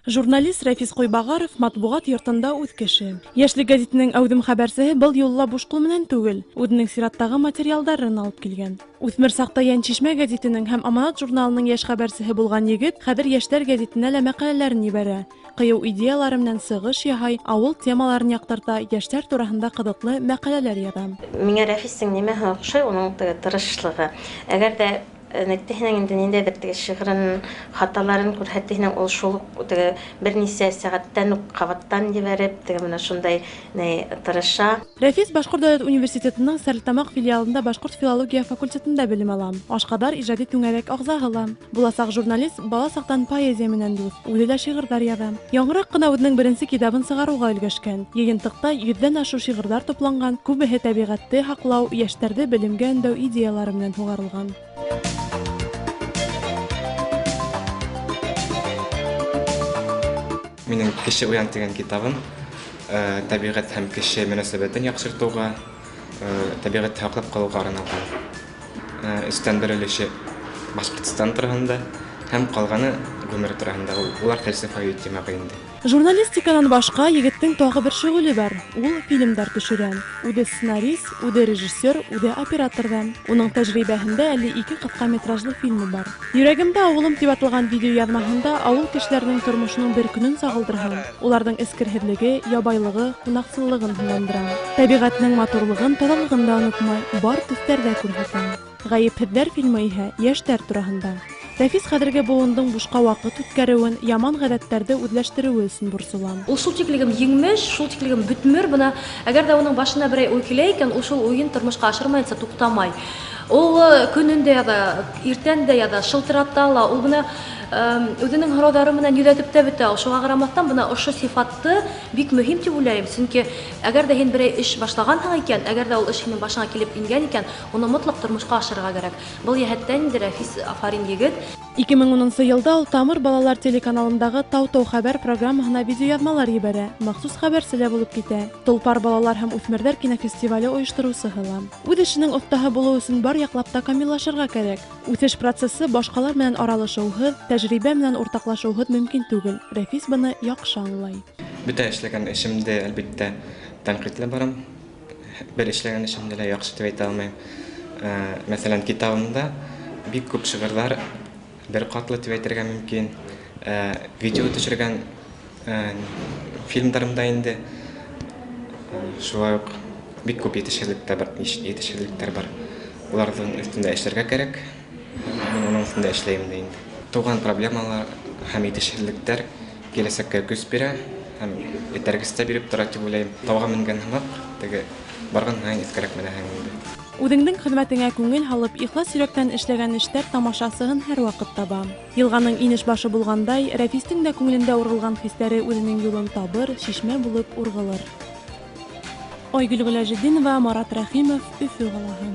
Журналист Рәфис Ҡуйбағаров матбуғат йортонда үҙ кеше. Йәшлек гәзитенең әүҙем хәбәрсеһе был юлы ла буш ҡул менән түгел, үҙенең сираттағы материалдарын алып килгән. Үҫмер саҡта Йәншишмә гәзитенең һәм Аманат журналының йәш хәбәрсеһе булған егет хәҙер Йәштәр гәзитенә лә мәҡәләләрен ебәрә. Ҡыйыу идеялары менән сығыш яһай, ауыл темаларын яҡтырта, йәштәр тураһында ҡыҙыҡлы мәҡәләләр яҙа. Миңә Рәфистең нимәһе оҡшай, уның теге тырышлығы. Әгәр ҙә нәтиһенең инде ниндәйҙер теге шиғырын, хаталарын күрһәтһенең, ул шул уҡ теге бер нисә сәғәттән үк ҡабаттан ебәреп, теге менә шундай ни тырыша. Рәфис Башҡорт дәүләт университетының Стәрлетамаҡ филиалында башҡорт филология факультетында белем ала. Ашҡаҙар ижади түңәрәк ағзаһы ла. Буласаҡ журналист бала саҡтан поэзия менән дуҫ, үҙе лә шиғырҙар яҙа. Яңыраҡ ҡына үҙенең беренсе китабын сығарыуға өлгәшкән. Йыйынтыҡта йөҙҙән ашыу шиғырҙар тупланған, күбеһе тәбиғәтте һаҡлау, йәштәрҙе белемгә өндәү идеялары менән һуғарылған. Минең Кеше уян тигән китабым тәбиғәт һәм кеше мөнәсәбәтен яҡшыртыуға, тәбиғәтте һаҡлап ҡалыуға арналған. Өстән бер өлөшө Башҡортостан тураһында һәм ҡалғаны ғүмер тураһында. Улар фәлсәфәви темаға инде. Журналистиканан башҡа егеттең тағы бер шөғөлө бар. Ул фильмдар төшөрә. Үҙе сценарист, үҙе режиссер, үҙе оператор ҙа. Уның тәжрибәһендә әле ике ҡыҫҡа метражлы фильмы бар. Йөрәгемдә ауылым тип аталған видеояҙмаһында ауыл кешеләренең тормошоноң бер көнөн сағылдырһа, уларҙың эскерһеҙлеге, ябайлығы, ҡунаҡсыллығын һынландыра. Тәбиғәтенең матурлығын, таҙалығын да онотмай, бар төҫтәрҙә күрһәтә. Ғәйепһеҙҙәр фильмы иһә йәштәр тураһында. Рәфис хәҙерге быуындың бушҡа ваҡыт үткәреүен, яман ғәҙәттәрҙе үҙләштереүе өсөн борсола. Ул шул тиклегем еңмеш, шул тиклегем бөтмөр. Бына әгәр ҙә уның башына берәй уй килә икән, ул шул уйын тормошҡа ашырмайынса туҡтамай. Ул көнөн дә яҙа, иртән дә яҙа, шылтырата ла. Ул бына үҙенең һорауҙары менән йөҙәтеп тә бөтә. Шуға ҡарамаҫтан, бына ошо сифатты бик мөһим тип уйлайым. Сөнки әгәр ҙә һин берәй эш башлағанһың икән, әгәр ҙә ул эш һинең башыңа килеп ингән икән, уны мотлаҡ тормошҡа ашырырға кәрәк. Был йәһәттән инде Рәфис афарин егет. 2010 йылда ул Тамыр балалар телеканалындағы Тау-Тау хәбәр программаһына видеояҙмалар ебәрә, махсус хәбәрсе лә булып китә. Толпар балалар һәм үҫмерҙәр кинофестивале ойоштороусыһы ла. Үҙ эшенең оҫтаһы булыу өсөн бар яҡлап та камиллашырға кәрәк. Үҫеш процессы башҡалар менән аралашыуһыҙ, тәжрибә менән уртаҡлашыуһыҙ мөмкин түгел. Рәфис быны яҡшы аңлай. Бөтә эшләгән эшемде, әлбиттә, тәнҡитләп барам. Бер эшләгән эшемде лә яҡшы тип әйтә алмайым. Мәҫәлән, китабымда бик күп шиғырҙар бер ҡатлы тип әйтергә мөмкин. Видео төшөргән фильмдарымда инде шулай уҡ бик күп етешһеҙлектәр бар. Уларҙың өҫтөндә эшләргә кәрәк. Мин уның өҫтөндә эшләйем дә инде. Тыуған проблемалар һәм етешһеҙлектәр киләсәккә көс бирә һәм этәргес тә биреп тора тип уйлайым. Тауға менгән һымаҡ, теге барған һайын иҫкәрәк менәһең инде. Үҙеңдең хеҙмәтеңә күңел һалып, ихлас йөрәктән эшләгән эштәр тамашасыһын һәр ваҡыт таба. Йылғаның инеш башы булғандай, Рәфистең дә күңелендә урғылған хистәре үҙенең юлын табыр, шишмә булып урғылыр. Айгөл Ғиләжетдинова, Марат Рәхимов, Өфө ҡалаһы.